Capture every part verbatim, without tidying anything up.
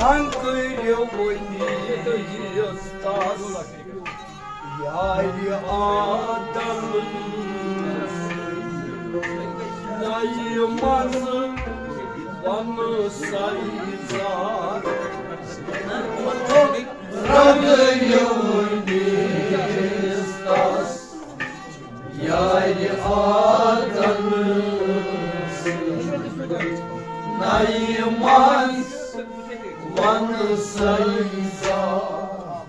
تنگ کٔرِو وۄنۍ ییٖتِس تس یارِ آدم۔ نَیہِ منٛز وَن سَے زار۔ رنگ یونس تس یارِ آدم سٕنٛز نَیہِ منٛز وَن سَے زار۔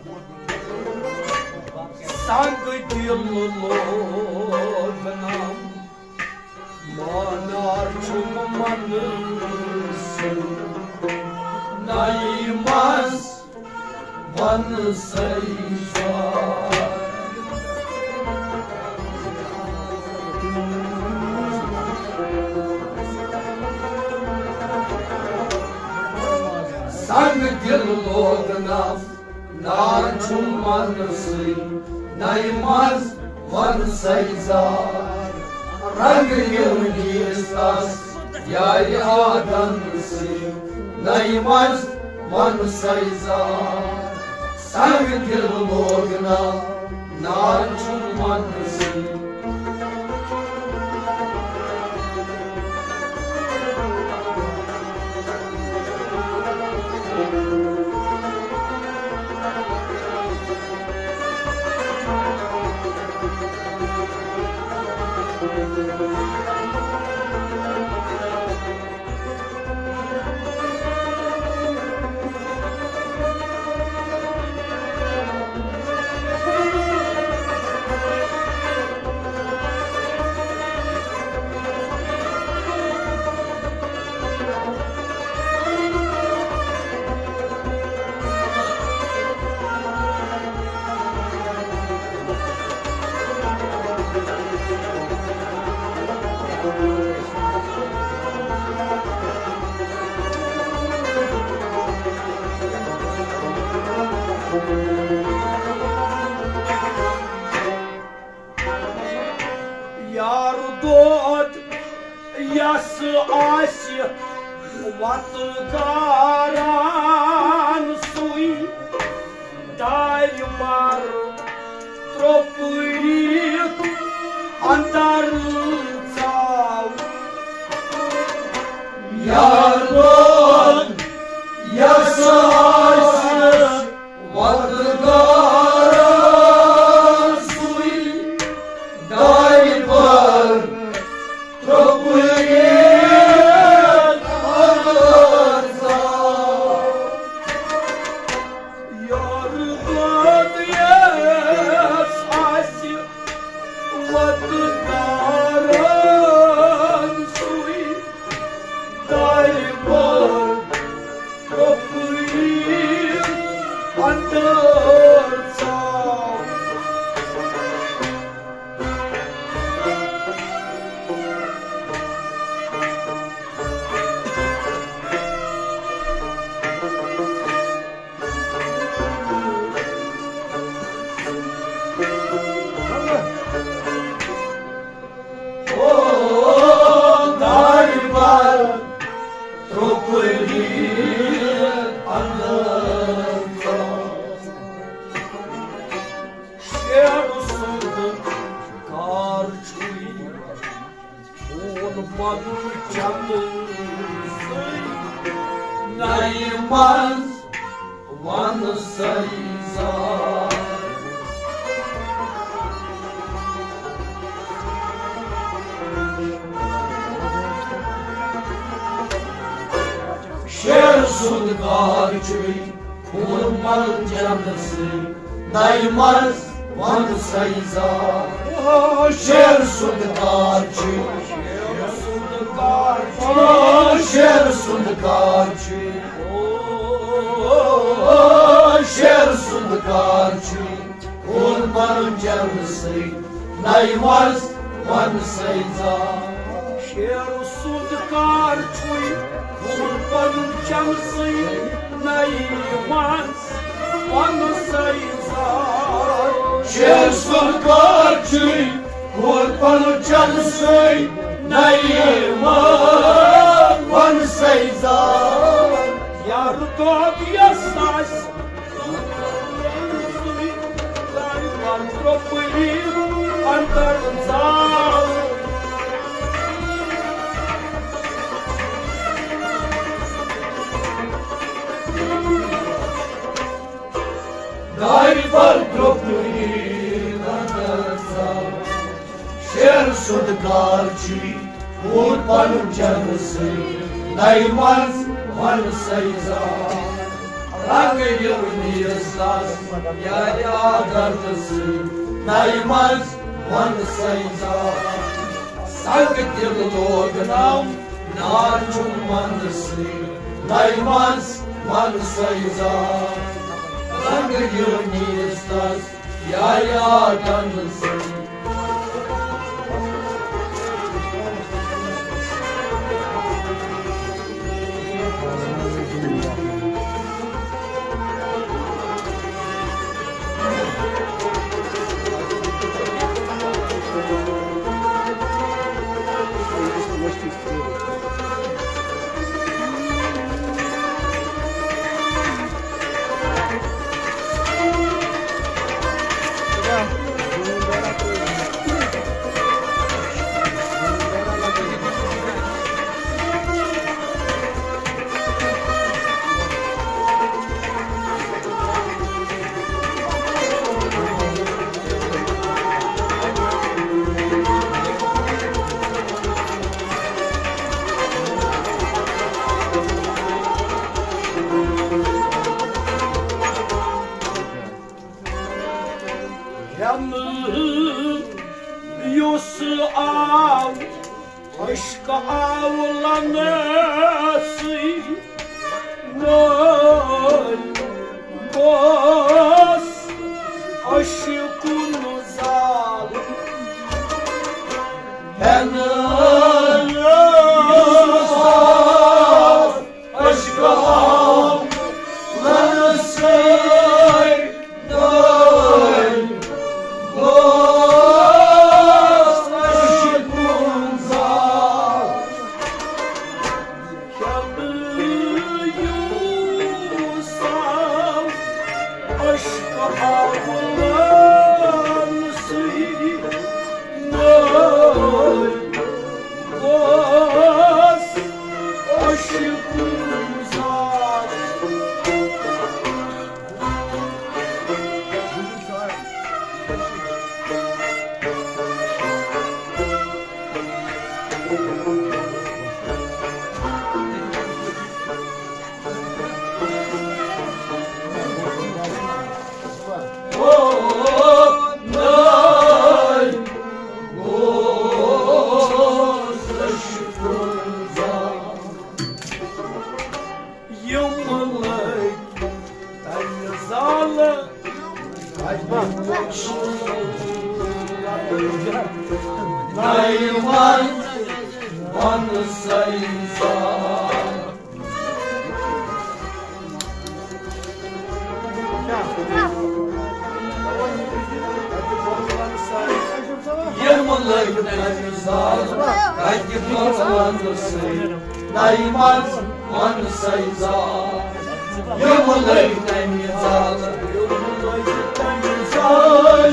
سنگ دل لوگنم مانار چھُم من سُنٛد نَیہِ منٛز وَن سَے زار۔ سنگ دل لوگنم نار چھُم من سٕے نَیہِ منٛز وَن سَے زار۔ رنگ یونس تس یارِ آدم سٕے نَیہِ منٛز وَن سَے زار۔ سنگ دل لوگنم نار چھُم من سٕے۔ یار دود یس آسہِ وتہٕ گاران سُے، دارِ بر ترٛوپٲرِتھ اندر ژاو۔ یار دود یس آسہِ وتہٕ گاران سُے، دارِ بر ترٛوپٲرِتھ اندر ژاو۔ یار دود یس آسہِ وتہٕ گاران سُے، دارِ بر ترٛوپٲرِتھ اندر ژاو۔ او دارِ بر ترٛوپٲرِتھ اندر ژاو۔ شعر سُنٛد کار چھُے خوٗن پنُن چمہٕ سۭتۍ نَیہِ منٛز وَن سَے زار۔ شعر سُنٛد کار چھُے خوٗن پنُن چمہٕ سۭتۍ نَیہِ منٛز وَن سَے زار۔ او شعر سُنٛد کار چھُے، شعر سُنٛد کار چھُے، او شعر سُنٛد کار چھُے، او شعر سُنٛد کار چھُے۔ خوٗن پنُن چمہٕ سۭتۍ نَیہِ منٛز وَن سَے زار۔ شعر سُنٛد کار چھُے خوٗن پنُن چمہٕ سۭتۍ نَیہِ منٛز وَن سَے زار۔ شعر سُنٛد کار چھُے خوٗن پنُن چمہٕ سۭتۍ نَیہِ منٛز وَن سَے زار۔ دۄد یَس آسہِ، تَمہِ پَتہٕ ترٛوپٕے اَندَر ژاو۔ دارِ بل درٛوٚپنُے نظر ژاو۔ شیر سُنٛد کال چھُے ووت پنُن چنہٕ سۭتۍ۔ نَیہِ منٛز وَن سَے زال۔ رنٛگ یِم نیٖرِس تس یارِ عادت سۭتۍ۔ نَیہِ منٛز وَن سَے زال۔ سنگ دل لوگ نم نار چھُم ونٛدٕ سۭتۍ۔ نَیہِ منٛز وَن سَے زال۔ رنٛگ یِم نیٖرِس تس یارِ عادت سۭتۍ۔ ہٮ۪نہٕ یُس آو، عشق آو لنہٕ سۭتۍ۔ نٲلۍ گوس عشقُن زال۔ ہٮ۪نہٕ یُس آو، عشق آو لنہٕ سۭتۍ۔ نٲلۍ گوس عشقُن زال۔ ہٮ۪نہٕ یُس آو، عشق آو لنہٕ سۭتۍ۔ نٲلۍ گوس عشقُن زال۔ یِم لٔگۍ تَمہِ زالہٕ۔ نَیہِ منٛز وَن سَے زال۔ یِم لٔگۍ تَمہِ زالہٕ، کَتہِ بوزٕ وَنہٕ سۭتۍ۔ نَیہِ منٛز وَن سَے زال۔ یِم لٔگۍ تَمہِ زالہٕ۔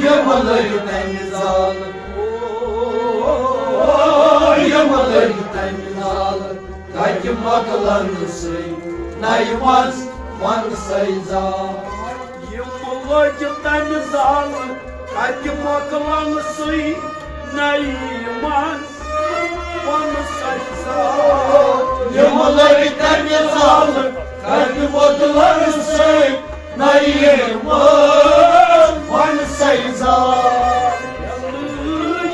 یِم لٔگۍ تَمہِ زالہٕ۔ یِم لٔگۍ تَمہِ زالہٕ۔ کَتہِ مۄکلَن سٕے نَیہِ منٛز وَن سَے زال۔ یِم لٔگۍ تَمہِ زالہٕ۔ کَتہِ مۄکلَن سٕے نَیہِ منٛز وَن سَے زال۔ یِم لٔگۍ تَمہِ زالہٕ۔ کَتہِ مۄکلَن سٕے نَیہِ منٛز وَن سَے زال۔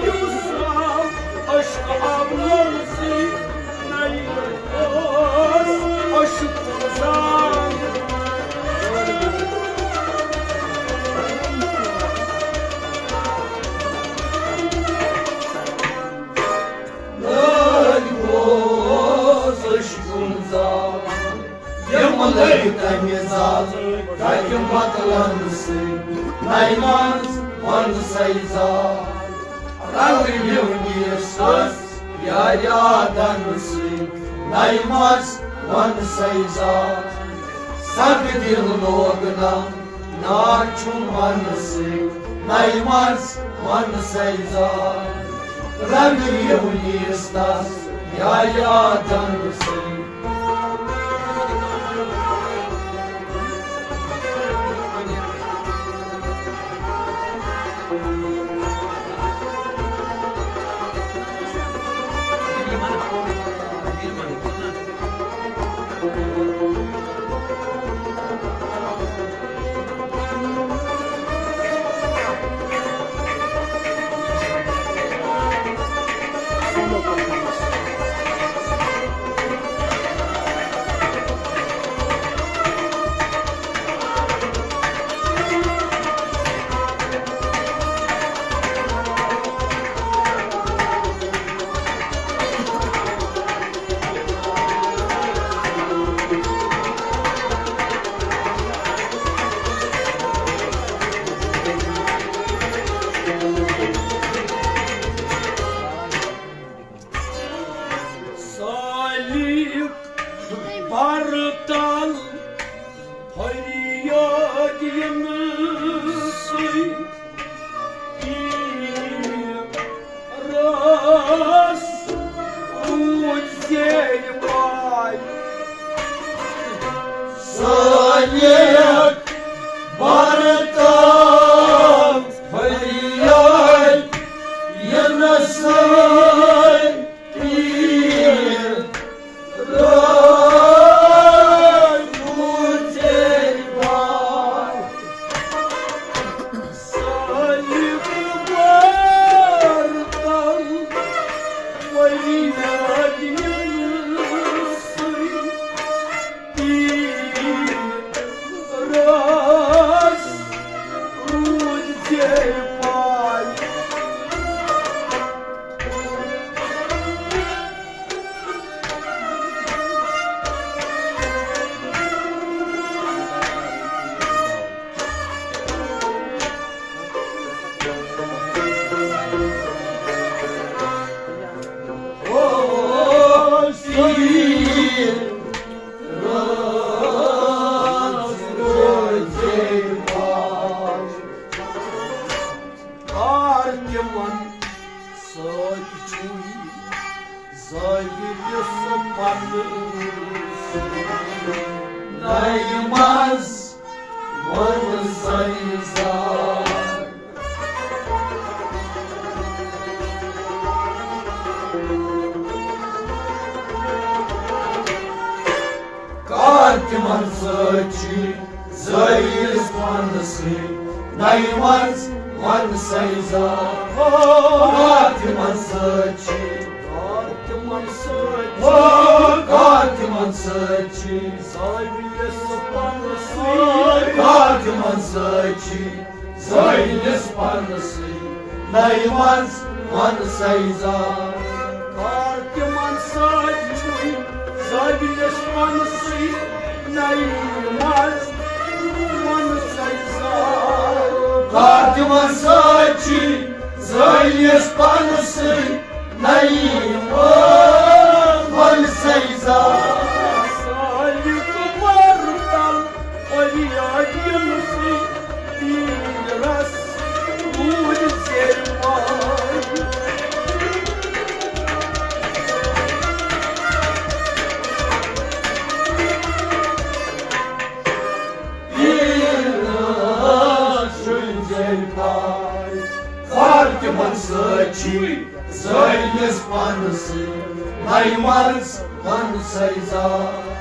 یُس آو عشق آو لَن سٕے نَیہِ منٛز عشق زال۔ نٲلۍ گوس عشقُن زال۔ یِم لٔگۍ تَمہِ زالہٕ۔ کَتہِ مۄکلَن سٕے نَیہِ منٛز وَن سَے زال۔ رنٛگ یِم نیٖرِس تس یارِ عادت سٕے نَیہِ منٛز وَن سَے زال۔ اکھ دِل لوگ نہ، ناو چھُم ونسٕے، نَیہِ منٛز ونسَے زار۔ رنٛگ یِم ییٖس تس، یا یادن سٕے۔ سالک بر تل فریاد ینہٕ سٕے۔ رٲس روٗد زیرِ پاے۔ سالک بر تل فریاد ینہٕ سٕے۔ کار تِمن سۭتۍ چھُے زٲوِج یُس پنُن نَیہِ منٛز ووٚن سَے زار۔ کار تِمن سۭتۍ چھُے زٲوِج پانسٕے نَیہِ منٛز وَن سَے زار۔ کار تِمن سۭتۍ چھُے، کار تِمن سۭتۍ چھُے، کار تِمن سۭتۍ چھُے زٲوِج پانسٕے۔ کار تِمن سۭتۍ چھُے زٲوِج پانسٕے نَیہِ منٛز وَن سَے زار۔ کار تِمن سۭتۍ چھُے زٲوِج پانسٕے نَیہِ منٛز وَن سَے زار۔ کار تِمن سۭتۍ چھُے زٲوِج پانسٕے نَیہِ منٛز وَن سَے زار۔ سالک بر تل فریاد ینہٕ سٕے۔ تیٖرس روٗد زیر پاے۔ تیٖرس روٗد زیر پاے۔ کار تِمن سۭتۍ چھُے زٲوِج پانسٕے نَیہِ منٛز وَن سَے زار۔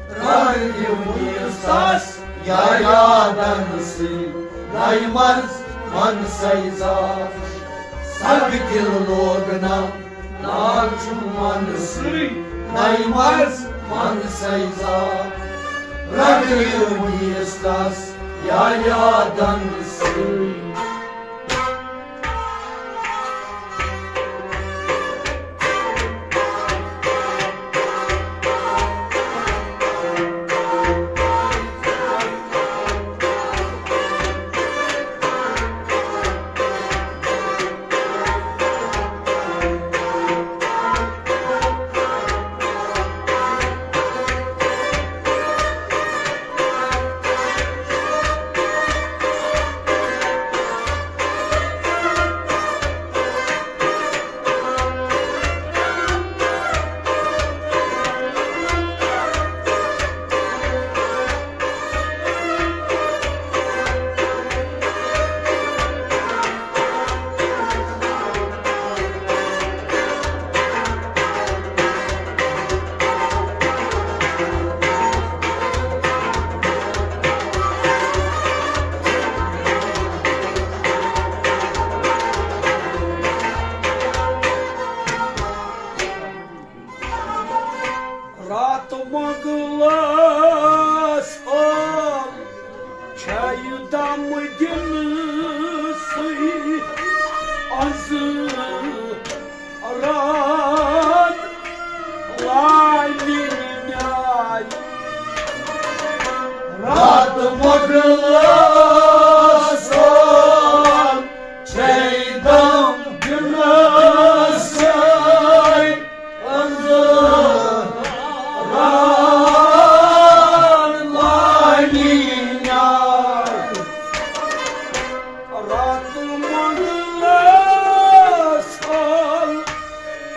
رنٛگ یِم ییٖس تس یا یادن سٕے نَیہِ منٛز وَن سَے زار۔ سگ دِل لوگ نہ، ناو چھُم وَن سٕے نَیہِ منٛز وَن سَے زار۔ رنٛگ یِم ییٖس تس یا یادن سٕے۔ مۄغلس آو چھایہِ دم دِنہٕ سٕے انزٕ رات لالہِ نیاے۔ رات مۄغلس آو چھایہِ دم دِنہٕ سٕے انزٕ رات لالہِ نیاے۔ رات مۄغلس آو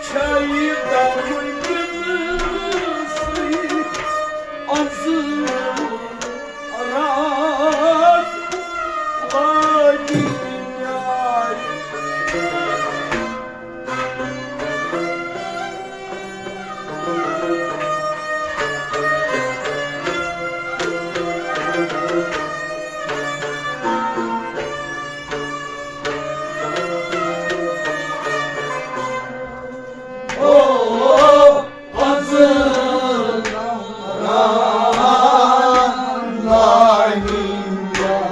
چھایہِ دم دِنہٕ سٕے انزٕ رات لالہِ نیاے۔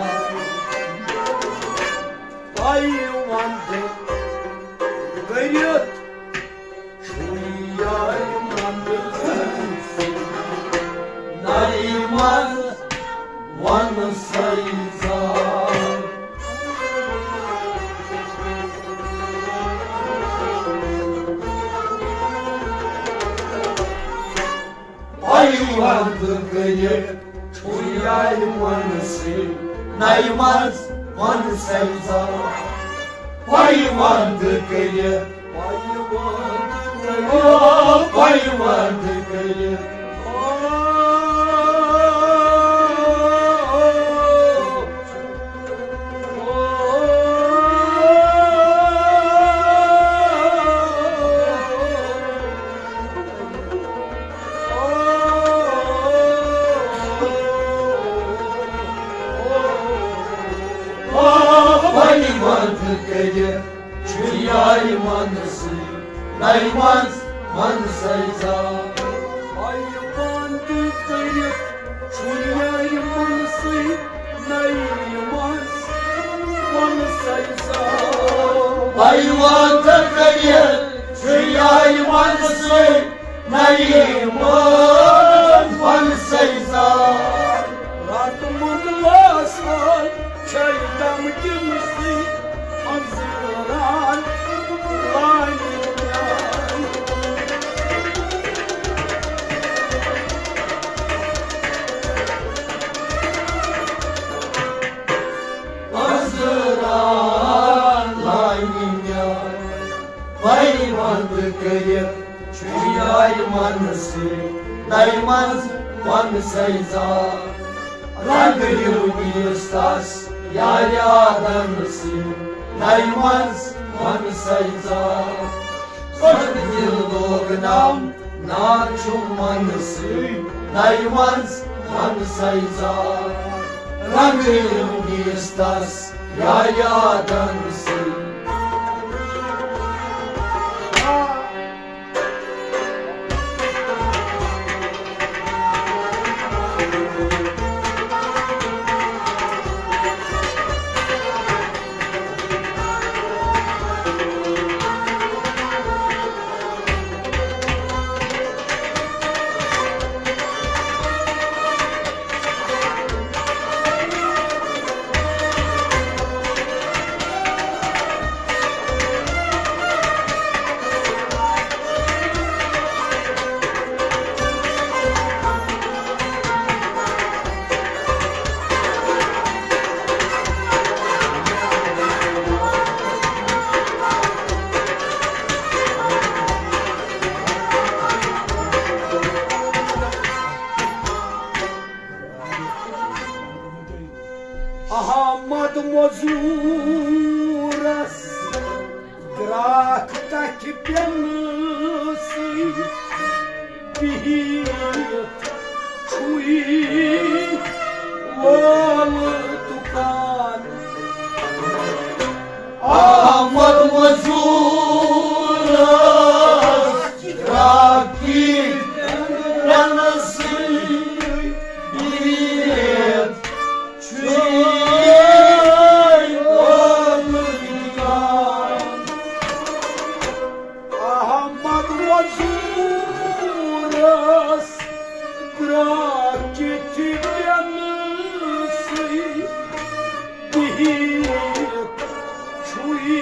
پاے وند کٔرِتھ چھُ یارِ منٛز نَیہِ منٛز وَن سَے زار۔ پاے وند کٔرِتھ چھُ یارِ منٛز نَیہِ منٛز وَن سَے زار۔ پاے وند کٔرِتھ، پاے وند کٔرِتھ، پاے وند کٔرِتھ۔ پاے وند کٔرِتھ چھُ یارِ منٛز سٕے نَیہِ منٛز وَن سَے زار۔ پاے وند کٔرِتھ چھُ یارِ منٛز سٕے نَیہِ منٛز وَن سَے زار۔ پاے وند کٔرِتھ چھُ یارِ منٛز سٕے نَیہِ منٛز وَن سَے زار۔ رات مۄغلس آو چھایہِ دم دِنہٕ سٕے انزٕ رات لالہِ نیاے۔ انزٕ رات لالہِ نیاے۔ پاے وند کٔرِتھ چھُ یارِ منٛز سٕے نَیہِ منٛز وَن سَے زار۔ رنگ یِم دِس تس یارِ آدم سٕے نَیہِ منٛز وَن سَے زار۔ سخ دِل لوگ نم ناچُم من سٕے نَیہِ منٛز وَن سَے زار۔ رنگ یِم دِس تس یارِ آدم سٕے۔ احمد مزورس گراکھ تتھِ پٮ۪نہٕ سٕے بِہِتھ چھُے لولہٕ دُکان۔ احمد مزورس گراکھ تتھِ پٮ۪نہٕ سٕے راکِتھ پٮ۪نہٕ سٕے بِہِتھ چھُے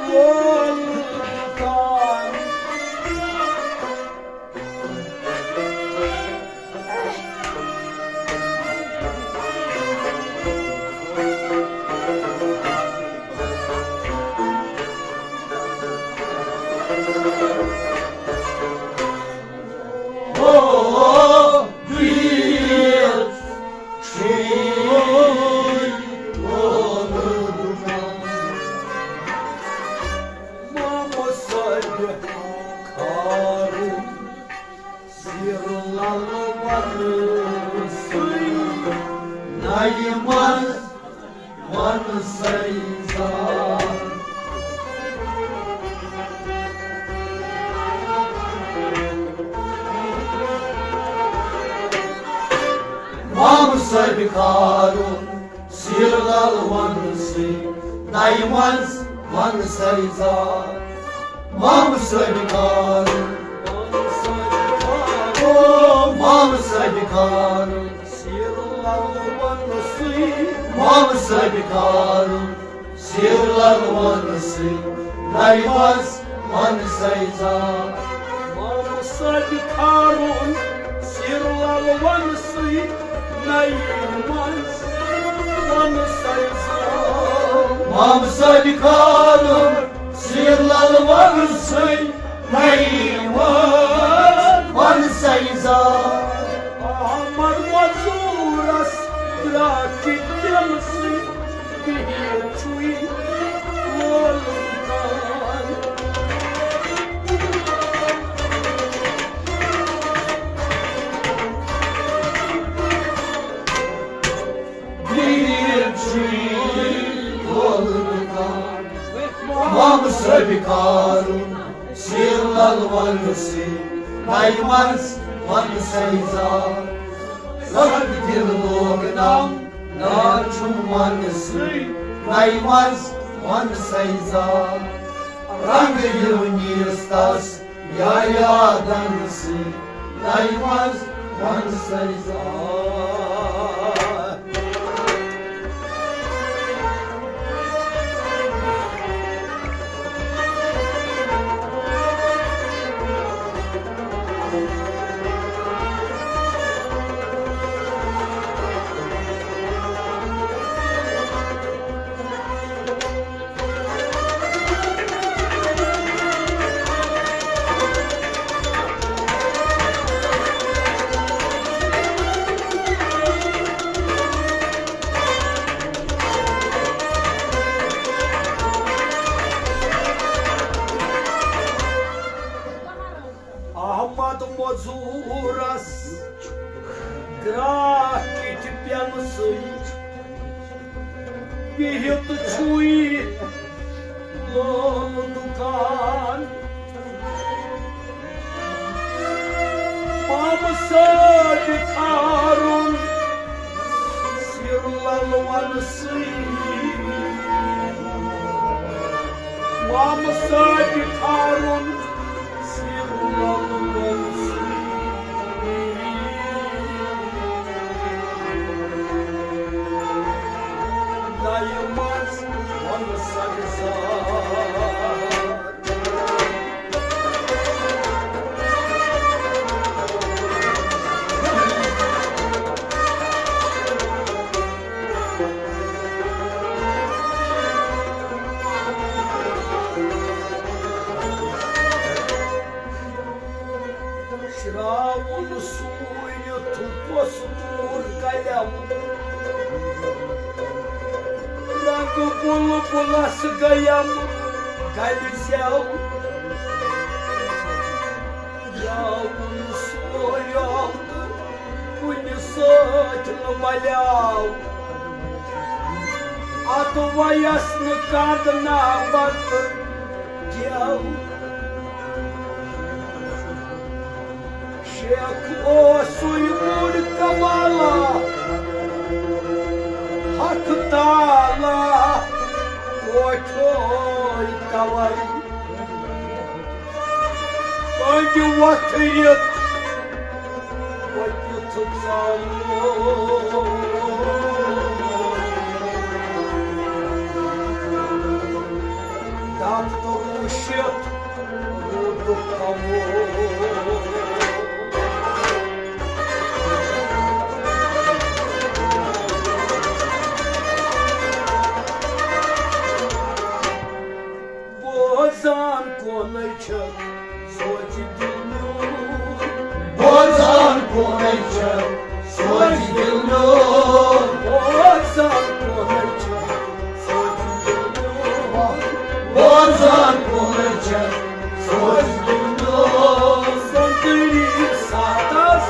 وولہٕ تان۔ مامہٕ صٲبہِ کھارُن سِر لَل وَنہٕ سٕے نَیہِ منٛز وَنہٕ سَے زان۔ مامہٕ صٲبہِ کھارُن سِر لَل وَنہٕ سٕے نَیہِ منٛز وَنہٕ سَے زان۔ مامہٕ صٲبہِ کھارُن، او مامہٕ صٲبہِ کھارُن، سِر لَل وَنہٕ سٕے۔ مامہٕ صٲبہِ کھارُن، سِر لَل وَنہٕ سٕے نَیہِ منٛز وَنہٕ سَے زان۔ مامہٕ صٲبہِ کھارُن سِر لَل وَنہٕ سٕے نَیہِ منٛز وَنہٕ سَے زان۔ مامہٕ صٲبہِ کھارُن سِر لَل وَنہٕ سٕے نَیہِ منٛز وَنہٕ سَے زان۔ احمد مزوٗرس درٛاو کِتھ تِم سٕے بِہِتھ چھُے وولہٕ تان۔ بِہِتھ چھُے وولہٕ تان۔ مامہٕ صٲبہِ کھارُن سِر لَل وَنہٕ سٕے نَیہِ منٛز وَنہٕ سَے زان۔ رنگ دِل لوگ نام نار چھُم وَنہٕ سٕے نَیہِ منٛز وَنہٕ سَے زان۔ رنگ یِم نیٖرِس تَس یا یادَن سٕے نَیہِ منٛز وَنہٕ سَے زان۔ احمد مزورس گراہ کِتھ پٮ۪نہٕ سٕے بِہِتھ چھُے لٲل دُکان۔ مامہٕ صٲبہِ کھارُن سِر لَل وَنہٕ سٕے۔ مامہٕ صٲبہِ کھارُن سِر لَل وَنہٕ سٕے۔ نَیہِ منٛز وَنہٕ سَے زان۔ شراوُن سوٗرِ تھُپس کوٗر قلم۔ رنگ بلبلس گیم گلہِ زیو۔ یاوُن سوریو تہٕ کُنہِ سۭتۍ نہٕ بلیو۔ اتھ ویس نہٕ کند نابت گیو۔ شیخ اوسُے بوٚڑ کمالا، ہتھ تالا، کوٹھوے توے۔ أنٛدۍ وۄتھرِتھ کیُتھ ژالو۔ دَب تہٕ وُشِتھ روٗدُکھ کمو۔ بوزان کونَے چھَکھ سوزِ دِل میون۔ بوزان کونَے چھَکھ سوزِ دِل میون۔ بوزان کونَے چھَکھ سوزِ دِل میون۔ بوزان کونَے چھَکھ سوزِ دِل میون۔ سونتری ساتس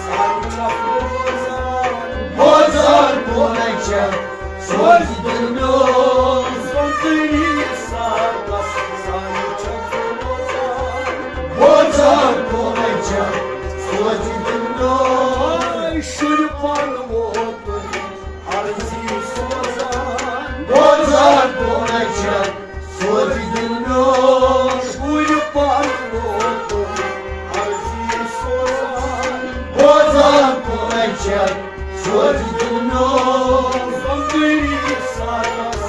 سانہِ چھَکھ بوزان۔ بوزان کونَے چھَکھ سوزِ دِل میون۔ سونتری ساتس سانہِ چھَکھ بوزان۔ بوزان کونَے چھَکھ سوزِ دِل میون۔ آے شُرۍ پانہٕ ووتُے عرضی سوزان۔ بوزان کونَے چھَکھ سوزِ دِل میون۔ شُرۍ پانہٕ ووتُے عرضی سوزان۔ بوزان کونَے چھَکھ سوزِ دِل میون۔ سونتری ساتس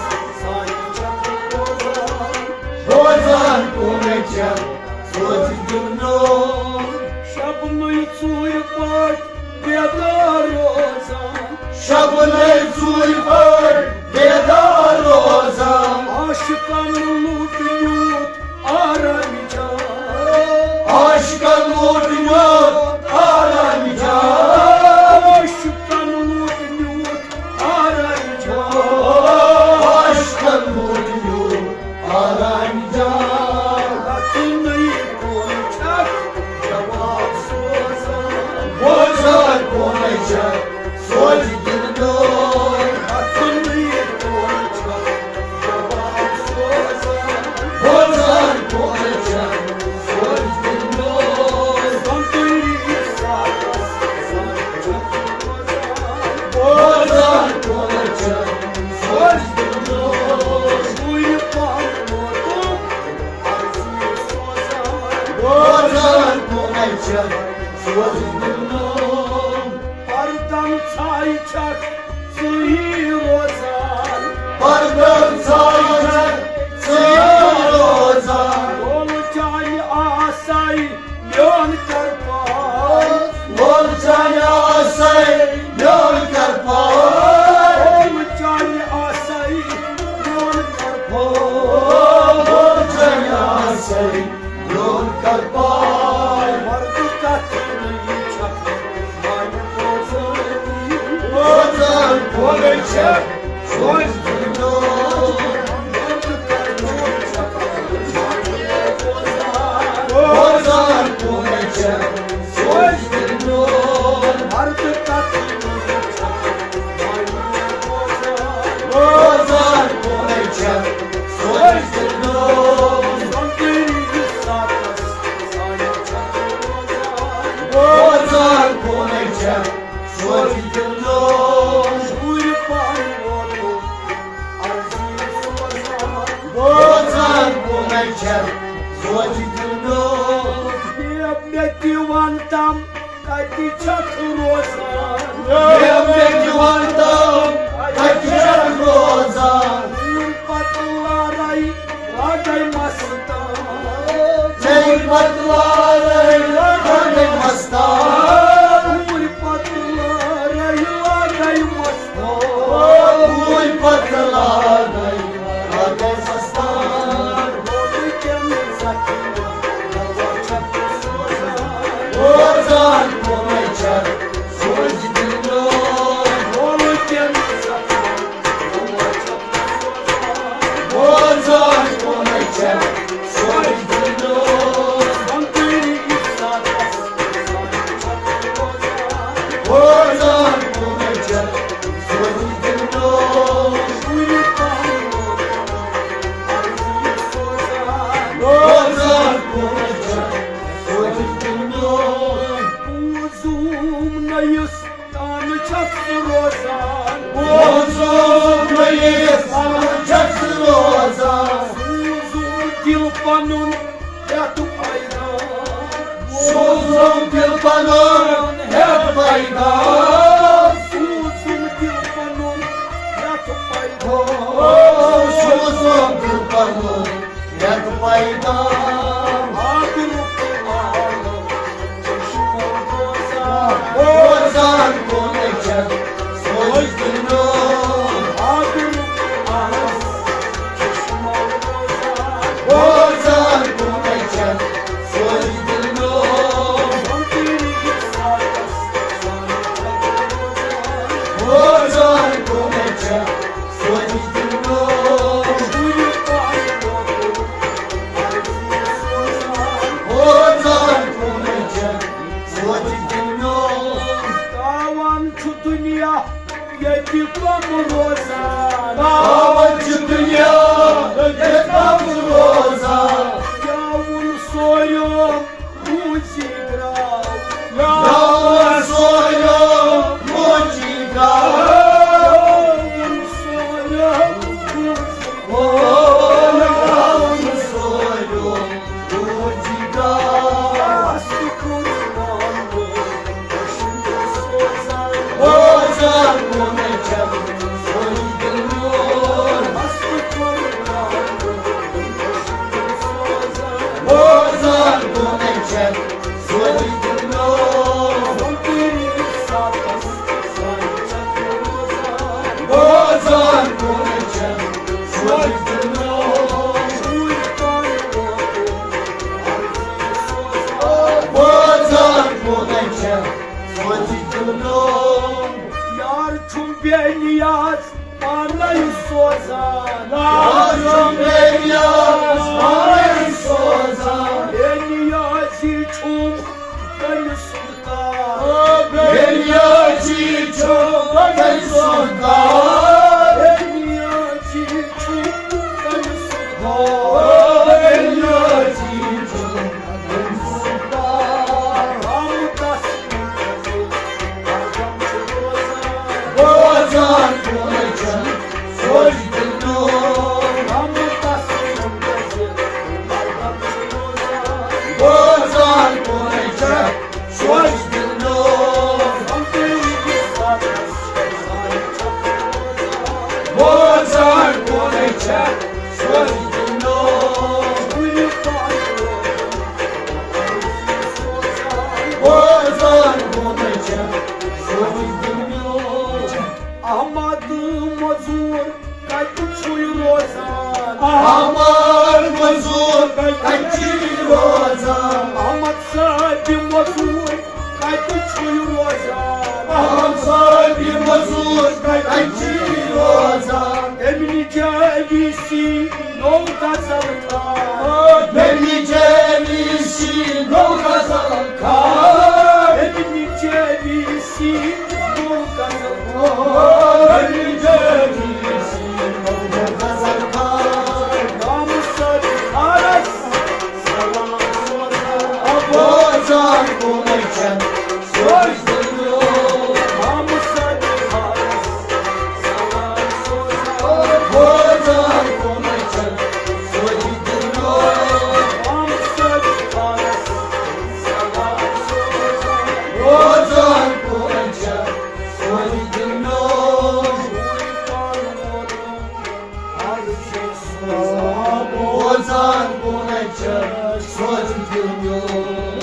سانہِ چھَکھ بوزان۔ بوزان کونَے چھَکھ سوزِ دِل میون۔ شبنٕے ژوٗرِ پٲٹھۍ بیدار روزان۔ شبنٕے ژوٗرِ پٲٹھۍ بیدار روزان۔ عاشقن لوٚٹ نیوٗتھ آرام جان۔ عاشقن لوٚٹ نیوٗتھ آرام جان۔ عاشقن لوٚٹ نیوٗتھ آرام جان۔ عاشقن لوٚٹ نیوٗتھ آرام جان۔ رٹنٕے کون چھکھ جواب سوزان۔ بوزان کونَے چھَکھ سوزِ دِل میون۔ رٹنٕے کون چھکھ جواب سوزان۔ بوزان کونَے چھَکھ سوزِ دِل میون۔ سونتری ساتس سانہِ چھَکھ بوزان۔ بوزان کونَے چھَکھ سوزِ دِل میون۔ شُرۍ پانہٕ ووتُے عرضی سوزان۔ بوزان کونَے چھَکھ سوزِ دِل میون۔ پردن ژھاے چھَکھ ژٕے روزان۔ پردن ژھاے چھَکھ ژٕے روزان۔ لولہٕ چانہِ آسَے میون کرپار۔ لولہٕ چانہِ آسَے میون کرپار۔ لولہٕ چانہِ آسَے میون کرپار۔ لولہٕ چانہِ آسَے میون کرپار۔ مردٕ کتھ نٔے چھکھ مانہِ بوزٲنی۔ بوزان کونَے چھَکھ سوزِ دِل میون۔ بوزان کونَے چھَکھ سوزِ دِل میون۔ مردٕ کتھ نٔے چھکھ مانہِ بوزان۔ بوزان کونَے چھَکھ سوزِ دِل میون۔ سونتری ساتس سانہِ چھَکھ بوزان۔ بوزان کونَے چھَکھ سوزِ دِل میون۔ شُرۍ پانہٕ ووتُے عرضی سوزان۔ بوزان کونَے چھَکھ سوزِ دِل میون۔ بیٚیہِ مےٚ تہِ وَن تم کتہِ چھکھ روزان؟ ہے، مےٚ تہِ وَن تم، کتہِ چھکھ روزان؟ ژوٗرِ پتہٕ لارے لاگے مستان۔ ژوٗرِ پتہٕ لارے لاگے مستان۔ ژوٗرِ پتہٕ لارے لاگے مستان۔ ژوٗرِ پتہٕ لارے لاگے مستان۔ بوزان کونَے چھَکھ سوزِ دِل میون۔ بوزان کونَے چھَکھ سوزِ دِل میون۔ بوزان کونَے چھَکھ سوزِ دِل میون۔ بوزان کونَے چھَکھ سوزِ دِل میون۔ بوزُم نٔیِس تانہٕ چھَکھ ژٕ روزان۔ بوزُم نٔیِس تانہٕ چھَکھ ژٕ روزان۔ سوٗزُم دِل پَنُن ہٮ۪تھ پیغام۔ سوٗزُم دِل پَنُن ہٮ۪تھ پیدا۔ سوٗزُم دِل پنُن یتھ پیدا۔ سوٗزُم دِل پنُن یتھ پیدا۔ آبرُک آلو چشمو روزان۔ روزان کُنے چھکھ سوزِ دِل میون۔ آبرُک آلو چشمو روزان۔ روزان کُنے چھکھ سوزِ دِل میون۔ روزان کُنے چھکھ سوزِ دِل میون۔ روزان کُنے چھکھ سوزِ دِل میون۔ تاوان چھُ دُنیا ییٚتہِ کم روزان۔ تاوان چھُ دُنیا ییٚتہِ کم روزان۔ گیوُن سورُے روٗزی درٛاو۔ گیوُن سورُے روٗزی درٛاو۔ گیوُن سورُے روٗزی۔ او، گیوُن سورُے روٗزی درٛاو۔ روزان کُنے چھکھ سوزِ دِل میون۔ روزان کُنے چھکھ سوزِ دِل میون۔ روزان کُنے چھکھ سوزِ دِل میون۔ روزان کُنے چھکھ سوزِ دِل میون۔ یار چھُم بے نیاز پانے سوزان۔ یار چھُم بے نیاز پانے سوزان۔ بے نیازی چھُم تٔمۍ سُنٛد کار۔ بے نیازی چھُم تٔمۍ سُنٛد کار۔ بے نیازی چھُم تٔمۍ سُنٛد کار۔ بے نیازی چھُم روزان کُنے چھکھ سوزِ دِل میون۔ روزان کُنے چھکھ سوزِ دِل میون۔ روزان کُنے چھکھ سوزِ دِل میون۔ روزان کُنے چھکھ سوزِ دِل میون۔ احمد مزور کتہِ چھُے روزان؟ احمد مزور کتہِ چھُے روزان؟ احمد صٲبِ مزور کتہِ چھُے روزان؟ احمد صٲبِ مزور کتہِ چھُے روزان؟ امنہِ جے وی سی نوٚو غزل خان۔ امنہِ جے وی سی نوٚو غزل خان۔ امنہِ جے وی سی نوٚو غزل خان۔ امنہِ جے وی سی نوٚو غزل خان۔ نام سرکارس سلام سوزان۔ روزان کُنے چھکھ سوزِ دِل میون۔ نام سرکارس سلام سوزان۔ روزان کُنے چھکھ سوزِ دِل میون۔ نام سرکارس سلام سوزان۔ روزان کُنے چھکھ سوزِ دِل میون۔ روزان کُنے چھکھ سوزِ دِل میون۔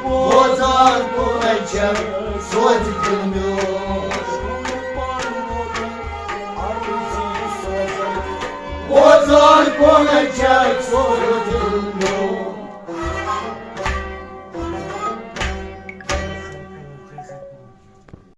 روزان کُنے چھکھ سوزِ دِل میون۔ روزان کُنے چھکھ سوزِ دِل میون۔